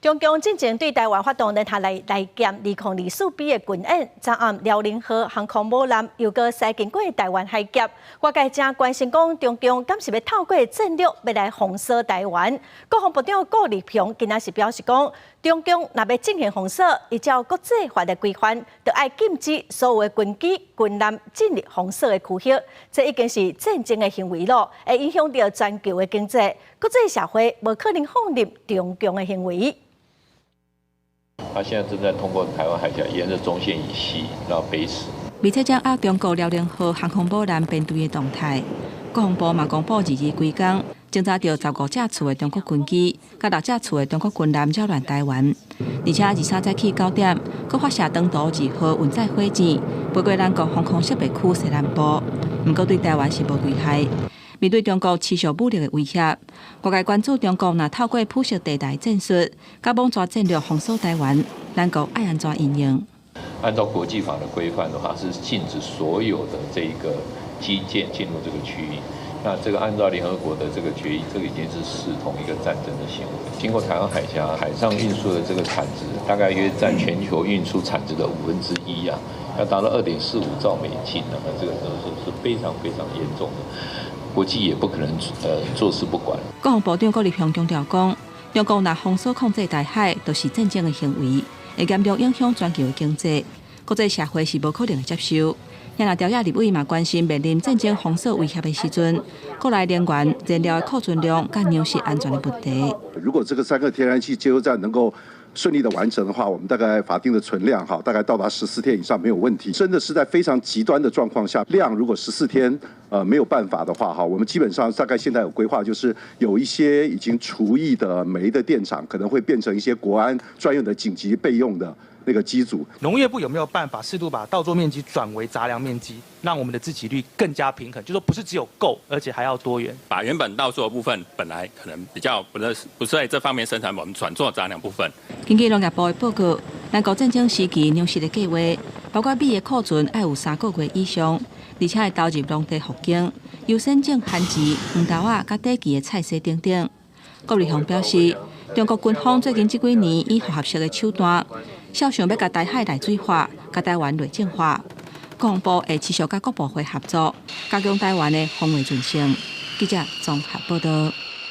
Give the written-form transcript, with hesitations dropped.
中共進前對台灣發動聯合來艦2024 B 的軍演，昨暗遼寧號航空母艦又閣駛經過台灣海峽，外界真關心講中共敢是欲透過戰略欲來封鎖台灣。國防部長顧立雄今仔是表示講，中共若欲進行封鎖，依照國際法的規範，就愛禁止所有的軍機、軍艦進入封鎖的區域，這已經是戰爭的行為囉，會影響著全球的經濟，國際社會無可能放任中共的行為。他現在正在通過台灣海峽，沿着中線以西，然後北駛。密切掌握中國遼寧號航空母艦編隊的動態，國防部嘛公布二二規工，偵查著15架次的中國軍機，佮6架次的中國軍艦擾亂台灣，而且23早起9點，閣發射長途2號運載火箭，飛過咱國防空識別區西南部，毋過對台灣是無危害。面對中國持續武力的威脅，外界關注中國若透過灰色地帶戰術，佮網抓戰略封鎖台灣，咱國愛按怎因應？按照國際法的規範的話，是禁止所有的這個機艦進入這個區域。那這個按照聯合國的這個決議，這個已經是視同一個戰爭的行為。經過台灣海峽海上運輸的這個產值，大概約佔全球運輸產值的1/5啊，要達到2.45兆美金啊，那這個都是非常非常嚴重的。國際也不可能坐視不管。國防部長顧立雄強調講，中國若封鎖控制台海，就是戰爭的行為，會嚴重影響全球的經濟，國際社會是無可能會接受。若朝野立委嘛關心面臨戰爭封鎖威脅的時陣，國內能源燃料的庫存量佮糧食安全的問題。如果這個三個天然氣接收站能夠順利的完成的話，我們大概法定的存量哈，大概到達14天以上沒有問題。真的是在非常極端的狀況下，量如果十四天沒有辦法的話哈，我們基本上大概現在有規劃，就是有一些已經除役的煤的電廠，可能會變成一些國安專用的緊急備用的那個機組。農業部有沒有辦法適度把稻作面積轉為雜糧面積，讓我們的自給率更加平衡？就說不是只有夠，而且還要多元。把原本稻作的部分本來可能比較不是在這方面生產，我們轉做雜糧部分。根據農業部的報告，咱國戰爭時期糧食的計劃，包括米的庫存愛有3個月以上，而且會投入農地復耕，優先種番薯、黃豆仔、佮短期的菜蔬等等。郭立雄表示，中國軍方最近這幾年以複合式的手段，肖想欲共台海內水化，共台灣內政化。國防部會持續佮各部會合作，加強台灣的防衛韌性。記者綜合報道。